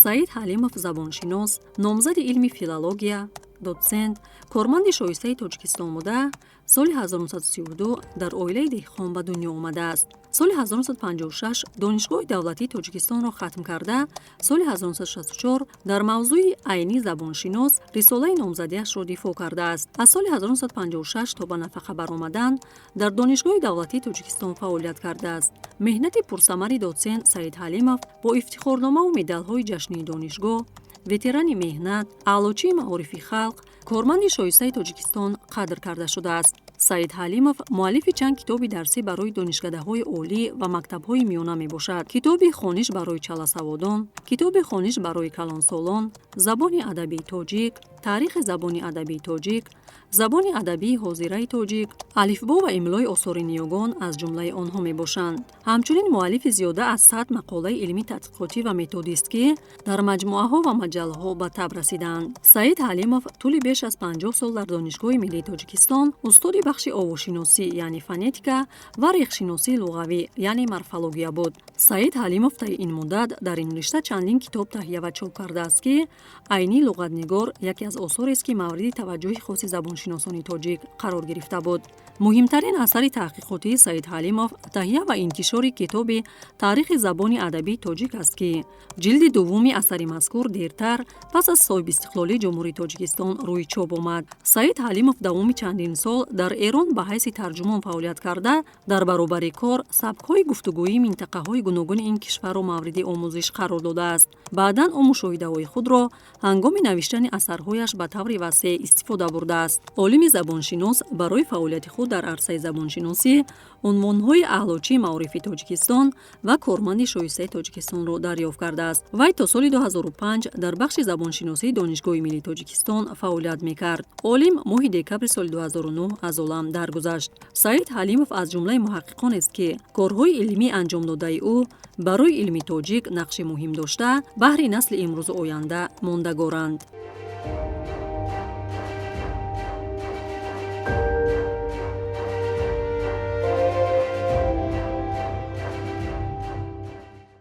Саид Ҳалимов забоншинос, номзади илми филология, дотсент, корманди шоистаи Тоҷикистон буда, соли 1932 дар оилаи деҳқон ба дунё омадааст. Соли 1956 Донишгоҳи давлатии Тоҷикистонро хатм карда, соли 1964 дар мавзӯи Айнӣ забоншинос рисолаи номзадиашро дифоъ кардааст. Аз соли 1956 то ба нафақа баромадан дар Донишгоҳи давлатии Тоҷикистон фаъолият кардааст. Меҳнати пурсамари дотсент Саид Ҳалимов бо ифтихорномаву медалҳои ҷашнии донишгоҳ, ветерани меҳнат, аълочии маорифи халқ, корманди шоистаи Тоҷикистон қадр карда шудааст. Саид Ҳалимов муаллифи чанд китоби дарсӣ барои донишкадаҳои олӣ ва мактабҳои миёна мебошад: китоби «Хониш барои чаласаводон», китоби «Хониш барои калонсолон», «Забони адабии тоҷик», «Таърихи забони адабии тоҷик», «Забони адабии ҳозираи тоҷик», «Алифбо ва имлои осори ниёгон» аз ҷумлаи онҳо мебошанд. Ҳамчунин муаллифи зиёда аз 100 мақолаи илмӣ тадқиқотӣ ва методист, ки дар маҷмӯаҳо ва маҷаллаҳо ба таб расидаанд. Саид Ҳалимов тӯли беш аз 50 сол дар Донишгоҳи миллии Тоҷикистон устоди бахши овозшиносӣ, яъне фонетика, ва рехшиносии луғавӣ, яъне морфология буд. Саид Ҳалимов таи ин муддат дар ин ришта чандин китоб таҳия ва чоп кардааст, ки «Айнӣ луғатнигор» яке аз осорест, ки мавриди таваҷҷӯҳи хоси забоншиносони тоҷик қарор гирифта буд. Муҳимтарин асари таҳқиқотии Саид Ҳалимов таҳия ва интишори китоби «Таърихи забони адабии тоҷик» аст, ки ҷилди дуввуми асари мазкур дертар, пас аз соҳибистиқлолии Ҷумҳурии Тоҷикистон, рӯи чоп омад. Саид Ҳалимов давоми чандин сол дар Эрон ба ҳайси тарҷумон фаъолият карда, дар баробари кор сабкҳои гуфтугӯии минтақаҳои гуногуни ин кишварро мавриди омӯзиш қарор додааст. Баъдан ӯ мушоҳидаҳои худро ҳангоми навиштани асарҳояш ба таври васеъ истифода бурдааст. Олими забоншинос барои фаъолияти худ дар арсаи забоншиносӣ унвонҳои аълочии маорифи Тоҷикистон ва корманди шоистаи Тоҷикистонро дарёфт кардааст. Вай то соли 2005 дар бахши забоншиносии Донишгоҳи миллии Тоҷикистон фаъолият мекард. Олим моҳи декабри соли 2009 аз олам даргузашт. Саид Ҳалимов аз ҷумлаи муҳаққиқонест, ки корҳои илмӣ анҷомдодаи ӯ барои илми тоҷик нақши муҳим дошта, баҳри насли имрӯзу оянда мондагоранд.